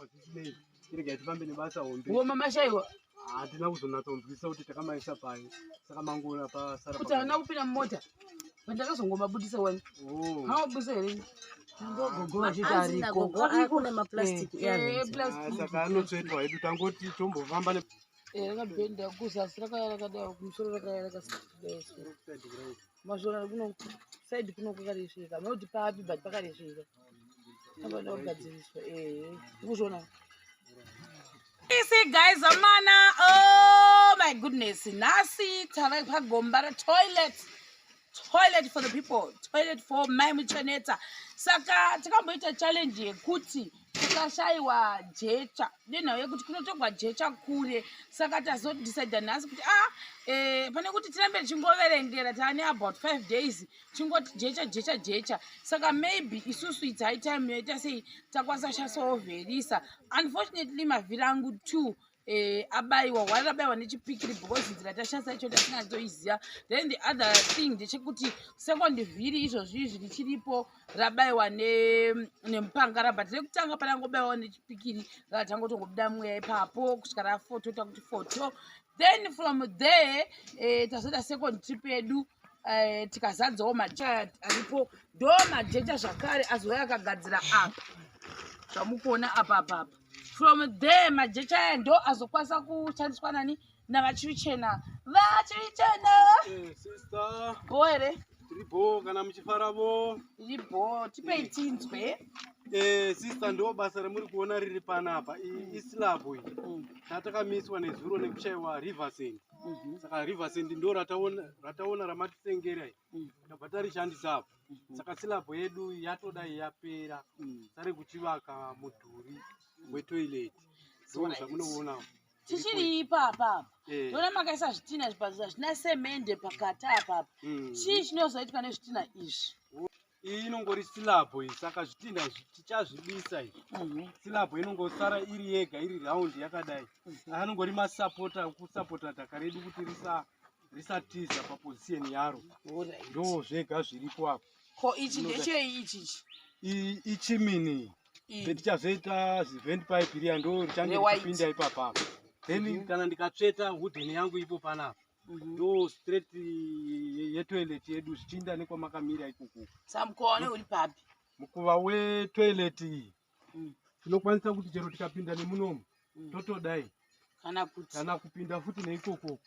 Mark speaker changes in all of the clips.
Speaker 1: zvisinei tiregai tifambe nebasa hombe.
Speaker 2: Wo mamashaiwa.
Speaker 1: Hatina kuzonatsonzwisisa kuti takamaisa pai saka mangoona pasara.
Speaker 2: Kuti haana kupinda mumota. Pandakazongomabudisa wani.
Speaker 1: Oh.
Speaker 2: Haubudisa here?
Speaker 3: Gogo vachiti ariko.
Speaker 4: Kune maplastic
Speaker 2: Eh, plastic.
Speaker 1: Ah, saka anotsvetwa hedu tangoti tombofamba ne
Speaker 2: Eh, rakabhenda kuzasi rakaya rakadai kumusoro rakaya rakadai. Mazvona kuno side kuno kwakaresveka. Munoti papi but pakaresveka. Panoda kugadziriswa. Eh, ndikuzviona. See guys, amana. Oh my goodness. Nhasi tava pagomba retoilet. Toilet for the people. Toilet for Mai Muchaneta. Saka takamboita challenge yekuti tikashayiwa jecha nenhau yekuti kunotogwa jecha kure saka tazodecida nhasi kuti ah eh, pane kuti tirambe tichingoverengera taane about 5 days chingoti jecha jecha jecha saka maybe isusu its high time yoita sei takwanisa kushandisa unfortunately mavhiri angu two abayiwa one rabayiwa nechipikiri because nzira tashandisa icho tasingatsoiziva. Then the other thing ndechekuti second vhiri izvozvi izvi richiripo rabayiwa nemupangara, but rekutanga parangobayiwa nechipikiri ratangotongobuda mweya ipapo kusvika rafotota kuti foto. Then from there tazoita second trip yedu, tikazadzawo majecha aripo. Ndo majecha zvakare azouya akagadzira apa zvamukuona apa apa apa. From there majecha aya ndo azokwanisa kushandiswa nani? Navachivichena, vachivichena.
Speaker 1: Sister.
Speaker 2: Bo here?
Speaker 1: Tiripo kana muchifaravo.
Speaker 2: Iribo, tipei tinzwe.
Speaker 1: Sister, ndo basa ramuri kuona riri panapa. Islab iyi tatakamiswa nezuro nekushayiwa river sand. Saka river sand ndo rataona ramatisengera iyi. Tabva tarishandisa apa. Saka slab yedu yatodai yapera, sare kuchivaka mudhuri wetoilet, ndo zvamunoona.
Speaker 2: Tichiri ipapa apa, ndoona makaisa zvitina zvina semende pakati apapa. Chii chinozoitwa nezvitina izvi?
Speaker 1: Iyi inongori slab iyi, saka zvitina izvi tichazvibisa izvi. Slab inongosara iri yega, iri round yakadai. Anongori masapota kusapota dhaka redu kuti risatiza paposition yaro. Ndo zvega zviripo apa.
Speaker 2: Ko ichi ndechei ichichi?
Speaker 1: Iyi ichimini. Tichazoita zivent pipe riya, ndo richange
Speaker 2: Rewhite.
Speaker 1: richipinda ipapapa. Then kana ndikatsveta wooden yangu ipo panapa, ndo straight yetoilet yedu zvichiinda nekwamakamira ikoko.
Speaker 2: Samukone uri papi?
Speaker 1: Mukuva wetoilet iyi, tinokwanisa kuti chero tikapinda nemunomu, totodai.
Speaker 2: Kana kuti
Speaker 1: kana kupinda futi neikoko,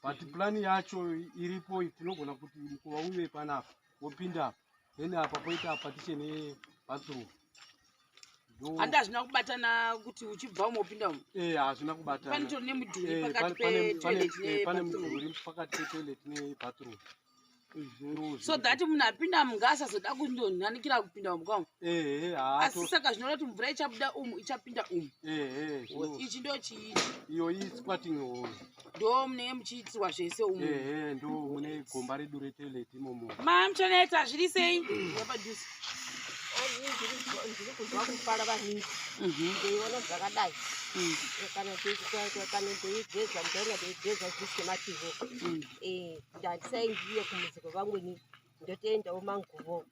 Speaker 1: but plan yacho iripo, tinogona kuti mukuva uve panapa, wopinda apa, then apa poita partition yebathroom.
Speaker 2: Handi hazvina kubatana kuti uchibva umo upinda umu?
Speaker 1: Hazvina kubatana.
Speaker 2: Panotori nemudhuri pakati
Speaker 1: Pane
Speaker 2: petoilet
Speaker 1: pane
Speaker 2: nebathroom.
Speaker 1: mudhuri pakati petoilet nebathroom. Ndo
Speaker 2: So that munhu apinda munga asazoda kundonhanikira kupinda umu kwamo.
Speaker 1: Ehe.
Speaker 2: Asi
Speaker 1: Haato
Speaker 2: saka zvinoreva kuti mvura ichabuda umu, ichapinda umu.
Speaker 1: Ehe.
Speaker 2: Ichi ndo chii?
Speaker 1: Iyo isquatting hall.
Speaker 2: Ndo munenge muchiitirwa zvese umu?
Speaker 1: Ehe, ndo mune gomba redu retoilet imomo.
Speaker 2: Mamuchaneta, zviri sei padhuze?
Speaker 4: Ndiri kuzwa kufara maningi ndeiona zvakadai. Kana ndeigeza, ndainga ndeigeza zvisemativo. Handisaindiye kumuzi kwevamweni, ndotoendawo manguvo.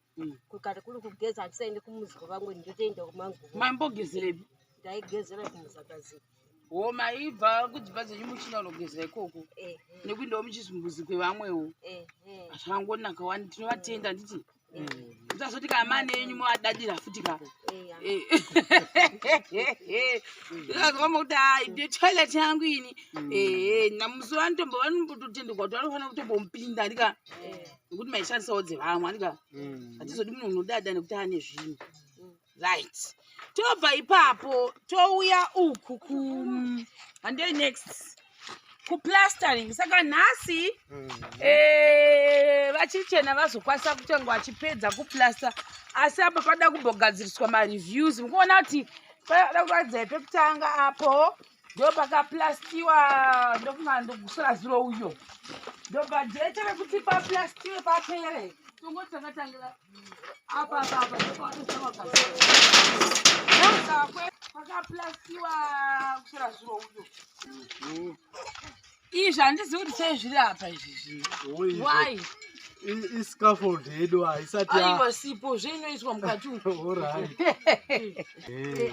Speaker 4: Kana kuri kugeza, handisaendi kumuzi kwevamweni, ndotoendawo manguvo.
Speaker 2: Maimbogezerepi?
Speaker 4: Ndaigezera kumuzakazi.
Speaker 2: Wo, maibva kudzimba dzenyu muchinda kunogezera ikoko nekuindawo muchizimbuzi kwevamwewo? Zvakangonaka wani, tinovatenda nditi musazoti kana mane yenyu movadadira futi ka. Ndikazwa kuti hai, ndetoilet yangu ini. Ehe, namusi vanotombo vanototenderwa kuti vanofanira kutombomupinda ndika nekuti maishandisawo dzevamwe andika. Hatizodi munhu unodada nekuti ane zvinhu. Right, tobva ipapo touya uku ku handei next kuplastering. Saka nhasi vachichena vazokwanisa kutanga vachipedza kuplasta, asi apa pada kumbogadziriswa mareviews. Mukuona kuti pada kuratidza pekutanga apo ndo pakaplastiwa, ndofunga ndokusora zuro uyo ndobva jecha rekuti paplastiwe papere. Tongoti takatangira apa apa apa, pakaplastiwa kusora zuro uyo. Izvi handizivi kuti sei zviri apa izvi zvinhu. Why?
Speaker 1: Iscaffold yedu haisati
Speaker 2: Aiwa, sipo zveinoiswa mukati umu.
Speaker 1: Alright.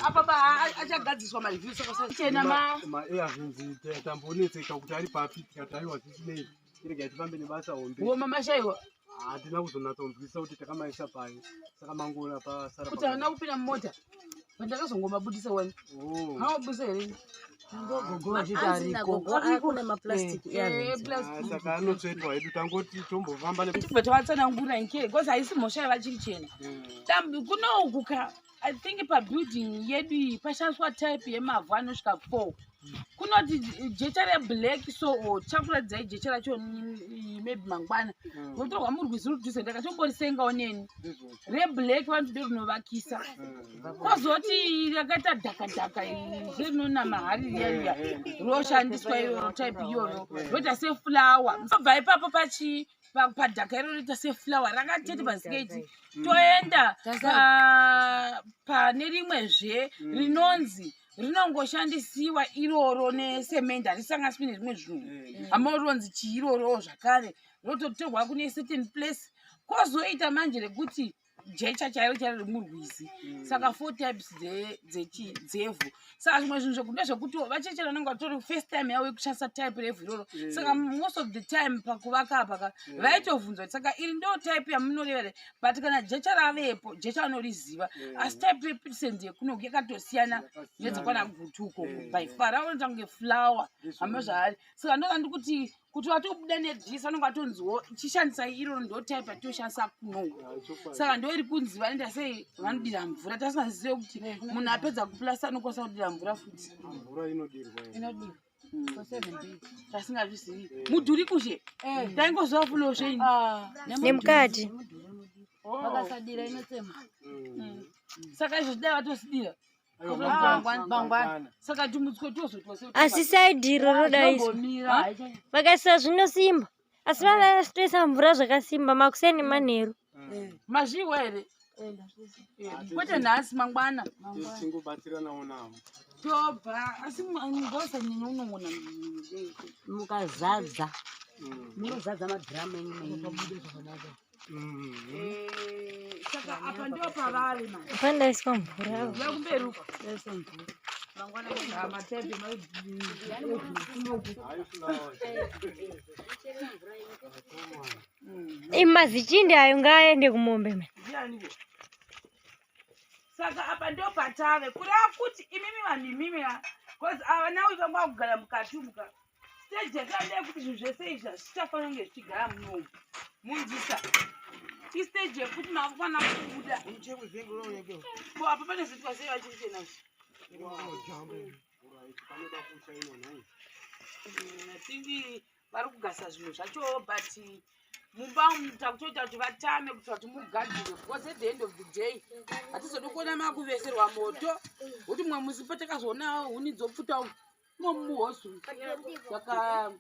Speaker 2: Apa pa achagadziswa mareview, saka chena ma
Speaker 1: Maairvins tambonetseka kuti ari papi, tikati aiwa, zvisinei, tirega tifambe nebasa hombe.
Speaker 2: Woma mashaiwa.
Speaker 1: Hatina kuzonatsonzwisisa kuti takamaisa pai, saka mangoona pasara.
Speaker 2: Kuti haana kupinda mumota pandakazongomabudisa wani.
Speaker 1: Oh.
Speaker 2: Haabudisa here?
Speaker 3: Gogo vachiti ariko.
Speaker 4: Kune maplastic earrings.
Speaker 2: Plastic.
Speaker 1: Ah, saka anotsvetwa hedu, tangoti tombofamba ne
Speaker 2: Tibva tavatsanangura nke because haisi mhosva yavachiri chena. Kunouku ka, I think pabuilding yedu iyi pashandiswa type yemavhu anosvika 4. Kunoti jecha reblack, so chakuratidzai jecha racho maybe mangwana. Rotorwa murwizi rudhuze, ndakatomborisengawo neni. Reblack vanotode rinovakisa, kwozoti rakaita dhaka dhaka zerinonama hari riya riya roshandiswa iroro, type iyoyo roita sefulawa. Obva ipapo pachi padhaka iro roita sefulawa rakatete pasiketi. Toenda pane rimwezve rinonzi rinongoshandisiwa iroro nesemende, harisanganiswi nezvimwe zvinhu. Hama ronzi chiiroro zvakare rototorwa kune certain place. Kwozoita manje rekuti jecha chairo chairo remurwizi. Saka four types dzevhu. Saka zvimwe zvinhu ndezvekuti vachechera vanenge vatori first time yavo yekushandisa type revhu iroro. Saka most of the time pakuvaka apaka vaitovhunzwa kuti saka iri ndo type yamunoreva here? But kana jecha ravepo, jecha vanoriziva, asi type yepit sand yekunoku yakatosiyana nedzekwana Gutu uko. By far raonoita kunge flower hama zvaari. Saka ndoka ndikuti kuti vatobuda nedhisi vanonge vatonziwo chishandisai iroro, ndo type yatoshandisa kunoku. Saka ndo iri kunzi vanoita sei, vanodira mvura. Tasingazive kuti munhu apedza kuplasta anokwanisa kudira mvura futi.
Speaker 1: Mvura inodirwa.
Speaker 2: Inodiwa for 7 days. Tasingazvizivi mudhuri kuzhe, taingoziva fulo zveini.
Speaker 5: Nemukati.
Speaker 6: Vakasadira inotsema.
Speaker 2: Saka izvo zvidai vatosidira
Speaker 1: Aiwa,
Speaker 2: mangwana.
Speaker 1: Mangwana.
Speaker 2: Saka tumutswe tozotwa.
Speaker 5: Asi saidhi iro rodaiswa.
Speaker 6: Zvinomira.
Speaker 5: Vakaisa zvinosimba, asi vanotoisa mvura zvakasimba makuseni manheru.
Speaker 2: Mazviwa here? Kwete nhasi, mangwana.
Speaker 1: Tingobatsiranawo navo.
Speaker 2: Tobva, asi ngosanyanya unongona.
Speaker 3: Mukazadza, munozadza madhiramu enyu menyu.
Speaker 2: Saka apa ndo pavari ma
Speaker 5: Pandaiswa mvura.
Speaker 2: Vakumberi uko. Matepe.
Speaker 1: Hayi, flower.
Speaker 5: Imazichindi ayo ngaaende kumombe me.
Speaker 2: Ndianiko? Saka apa ndo patave kureva kuti imimi vanhu imimi, because ava nawo vanga kugara mukati umuka. Stage yakada yekuti zvinhu zvese izvi hazvichafanira kunge zvichigara munomu munzisa. Istage yekuti makufanira kubuda. Ko apa panozoitwa sei, vachiri chenazvo?
Speaker 1: Panoda kushainwa nhai.
Speaker 2: I think vari kugasa zvinhu zvacho, but mumba umu takutoita kuti vatame kuitira kuti mugadzire, because at the end of the day hatizodi kuona makuveserwa moto, kuti mumwe musi patakazoona huni dzopfuta umu imo muhosi. Saka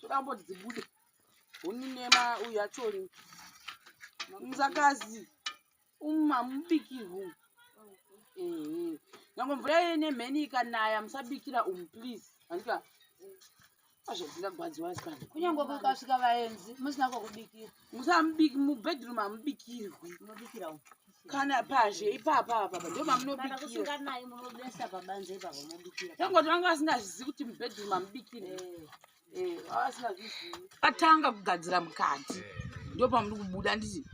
Speaker 2: toda kumboti dzibude huni nema uyu achori musakazi umu hamubikirwi. Ehe, nyange mvura iye nemheni ikanaya, musabikira umu please. Handika azvozingagwadziwa sikana.
Speaker 6: Kunyange kukasvika vaenzi musina kwokubikira.
Speaker 2: Musamubiki mubedroom, hamubikirwi.
Speaker 3: Munobikira umu.
Speaker 2: Kana pazhe ipapa apapa ndo
Speaker 3: Kana
Speaker 2: mamunobikira.
Speaker 3: kusinganayi, munobesa pabanze ipapo mobikira.
Speaker 2: Tangoti vanga vasingazvizivi kuti mubedroom hamubikirwi. Vasingazvizivi. Vatanga kugadzira mukati, ndo pamuri kubuda. Nditi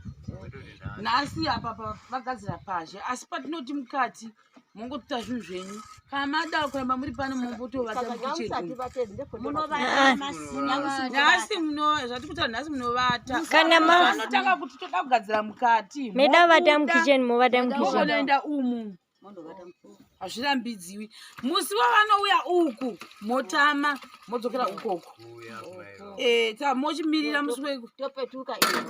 Speaker 2: nhasi apa vagadzira pazhe, asi patinoti mukati mongotuta zvinhu zvenyu. Kana mada kuramba muri pano, mombotovata
Speaker 4: Saka
Speaker 2: mukicheni.
Speaker 4: nyamusati vatezi ndefo.
Speaker 3: Munovata.
Speaker 2: Nhasi muno zvati kutaura, nhasi munovata.
Speaker 5: Kana
Speaker 2: Vanotanga kuti toda kugadzira mukati,
Speaker 5: meda vata
Speaker 2: mobuda,
Speaker 5: mukicheni, movata mukicheni.
Speaker 2: mogonoenda umu. Hazvirambidziwi. Musi wavanouya uku, motama modzokera ukoko. Ta mochimirira musi weku
Speaker 4: Topetuka iyo.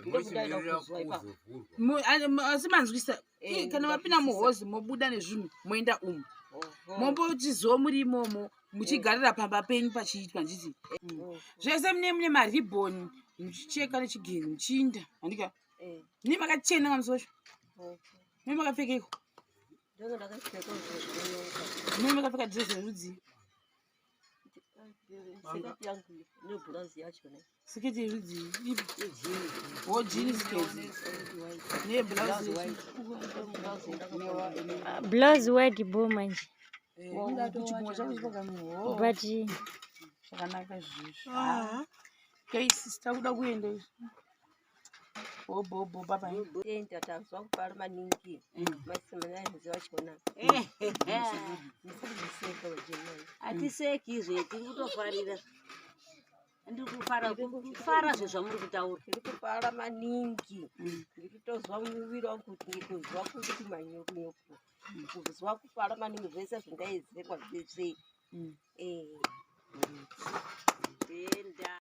Speaker 4: Ndokudaida kuzwa ipapo.
Speaker 2: Asi manzwisa? Kana vapinda muhozi, mobuda nezvinhu, moenda umu, mombotizo muri imomo muchigarira pamba penyu pachiitwa. Nditi zvese mune maribhoni, muchicheka nechigero, muchiinda. Handika mune makachena kamusi wacho, mune makapfekeko?
Speaker 4: Ndonge ndakapfeka zviro zvinonyoka.
Speaker 2: Mune makapfeka dhirezi rerudzi?
Speaker 4: Siketi yangu nebhurauzi yachona.
Speaker 2: Siketi yerudzii ipi? Wo jean siketi neblouse.
Speaker 5: Blouse white bo manje.
Speaker 2: Chigunwe chako chipakamio.
Speaker 5: But
Speaker 2: zvakanaka izvizvi. Okay sister, kuda kuenda izvi. Bhobhobho baba.
Speaker 4: Tenda, tazwa kufara maningi. Maisemanaizi vachona. Musazviseka vajemani.
Speaker 3: Hatiseki izve, tiri kutofarira. Ndiri kufara, kufara zvezvamuri kutaura.
Speaker 4: Ndiri kufara maningi. Ndiri kutozwa muviri wangu kuti kuzwa kuti manyukunyuku. Kuzwa kufara maningi, zvese zvindaizirwa zvese. Eh.
Speaker 3: Tenda.